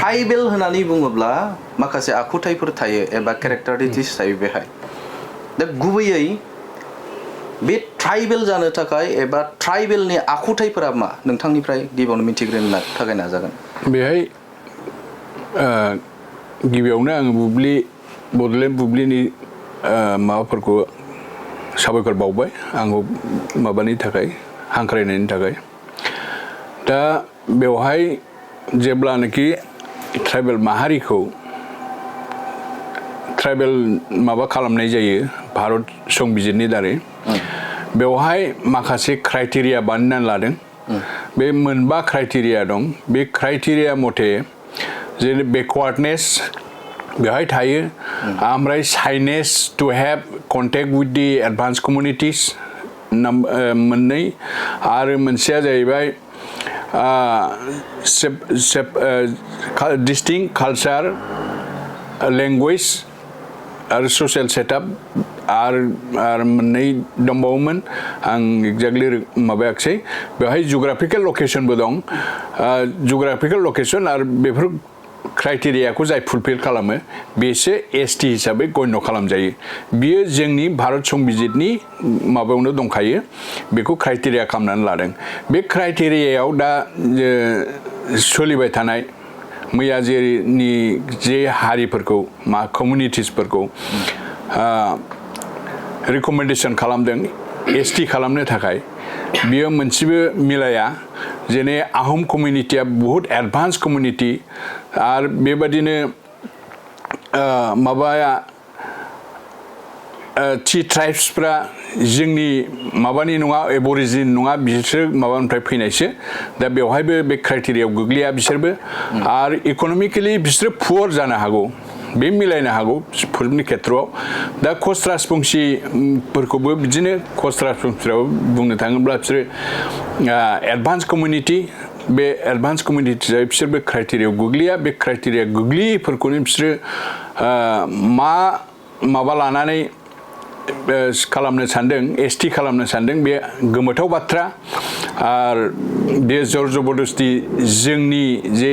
tribal होननानै बुङोब्ला माखासे आखुथायफोर थायो एबा कैरेक्टारिस्टिक्स थायो बेहाय दा गुबैयै बे ट्राइबेल जानो थाखाय एबा ट्राइबेलनि आखुथायफोरा मा नोंथांनिफ्राय गिबियावनो मिथिग्रोनो थाखाय नाजागोन बेहाय गिबियावनो आङो बड'लेण्ड बुब्लिनि माबाफोरखौ साबायखर बावबाय आंखौ माबानि थाखाय हांख्रायनायनि थाखाय दा बेवहाय जेब्लानाखि ट्राइबेल माहारिखौ ट्राइबेल माबा खालामनाय जायो भारत संबिजिरनि दारै बेवहाय माखासे क्राइटेरिया बानायनानै लादों बे मोनबा क्राइटेरिया दं बे क्राइटेरिया मथे जेरै बेकवार्डनेस बेवहाय थायो ओमफ्राय shyness to have contact with the advance communities मोननै आरो मोनसेया जाहैबाय डिस्टिंक्ट कालचार लैंग्वेज आरो सशियेल सेटआप आरो मोननै दंबावोमोन आं एक्जेक्टलि माबायाखिसै बेवहाय जिअग्राफिकेल लकेशनबो दं जिअग्राफिकेल लकेशन आरो बेफोर क्राइटेरियाखौ जाय फुलफिल खालामो बेसो एसटि हिसाबै गण्य खालामजायो बियो जोंनि भारत संबिजितनि माबायावनो दंखायो बेखौ क्राइटेरिया खालामनानै लादों बे क्राइटेरियायाव दा सोलिबाय थानाय मैया जेनि जे हारिफोरखौ मा कमिउनिटिसफोरखौ रिकमेन्डेसन खालामदों एसटि खालामनो थाखाय बियो मोनसेबो मिलाया जेने आहम कमिउनिटिया बहुत एडभान्स कमिउनिटि आरो बेबादिनो माबाया थि ट्राइब्सफ्रा जोंनि माबानि नङा एबरिजिन नङा बिसोर माबानिफ्राय फैनायसो दा बेवहायबो बे क्राइटेरियायाव गोग्लैया बिसोरबो आरो इक'नमिकेलि बिसोरो पुवर जानो हागौ बे मिलायनो हागौ फोरनि खेथ्रआव दा कस राजबंशीफोरखौबो बिदिनो कस राजबंशीफ्राबो बुंनो थाङोब्ला बिसोरो एडभान्स कमिउनिटि बे एडभान्स कमिउनिटि जाय बिसोरबो क्राइटेरियायाव गोग्लैया बे क्राइटेरिया गोग्लैयैफोरखौनो बिसोरो माबा लानानै खालामनो सानदों एसटि खालामनो सानदों बे गोमोथाव बाथ्रा आरो बे जर जबरदस्ति जोंनि जे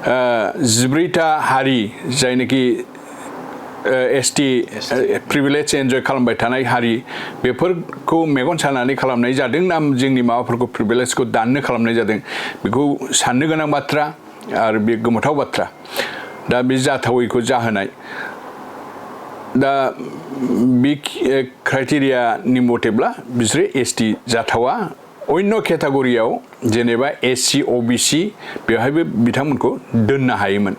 14टा हारि जायनाखि एसटि प्रिभिलेज एन्जय खालामबाय थानाय हारि बेफोरखौ मेगन सानानै खालामनाय जादों ना जोंनि माबाफोरखौ प्रिभिलेजखौ दाननो खालामनाय जादों बेखौ साननो गोनां बाथ्रा आरो बे गोमोथाव बाथ्रा दा बे जाथावैखौ जाहोनाय दा बे क्राइटेरियानि मथेब्ला बिसोरो एसटि जाथावा अन्य केटागरियाव जेनेबा एससि अबिसि बेवहायबो बिथांमोनखौ दोननो हायोमोन